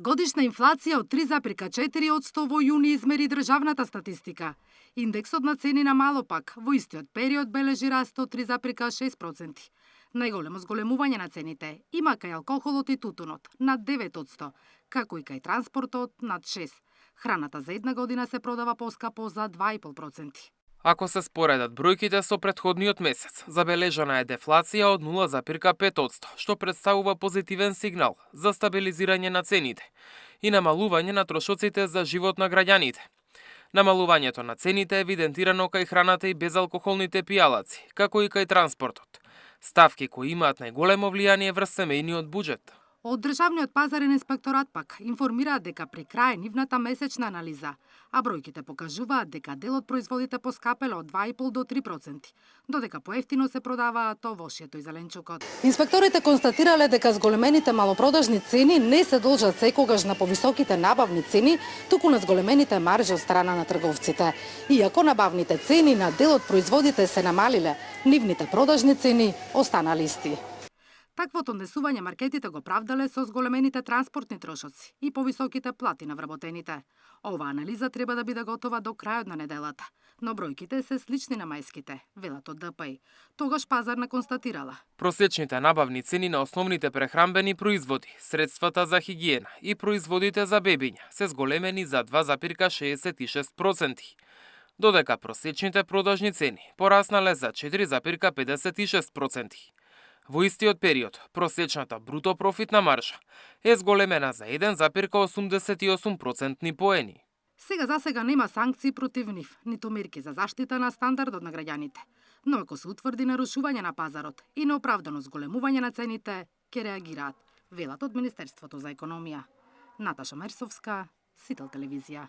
Годишна инфлација од 3,4% во јуни измери државната статистика. Индексот на цени на мало пак во истиот период бележи раст од 3,6%. Најголемо зголемување на цените има кај алкохолот и тутунот над 9%, како и кај транспортот над 6%. Храната за една година се продава поскапо за 2,5%. Ако се споредат бројките со претходниот месец, забележана е дефлација од 0,5%, што представува позитивен сигнал за стабилизирање на цените и намалување на трошоците за живот на граѓаните. Намалувањето на цените е евидентирано кај храната и безалкохолните пијалаци, како и кај транспортот, ставки кои имаат најголемо влијание врз семејниот буџет. Од Државниот пазарен инспекторат пак информираат дека при крај нивната месечна анализа, а бројките покажуваат дека дел од производите поскапеле од 2,5 до 3%, додека поевтино се продаваат овошјето и зеленчукот. Инспекторите констатирале дека зголемените малопродажни цени не се должат секогаш на повисоките набавни цени, туку на зголемените маржи од страна на трговците. Иако набавните цени на дел од производите се намалиле, нивните продажни цени останале исти. Таквото однесување маркетите го правдале со зголемените транспортни трошоци и повисоките плати на вработените. Ова анализа треба да биде готова до крајот на неделата, но бројките се слични на мајските, велат од ДПИ. Тогаш пазарна констатирала. Просечните набавни цени на основните прехранбени производи, средствата за хигиена и производите за бебиња се зголемени за 2,66%, додека просечните продажни цени пораснале за 4,56%. Во истиот период, просечната бруто профитна маржа е зголемена за 1,88% поени. За сега нема санкции против нив, ниту мерки за заштита на стандардот на граѓаните. Но ако се утврди нарушување на пазарот и неоправдано зголемување на цените, ќе реагираат, велат од Министерството за економија. Наташа Мерсовска, Сител телевизија.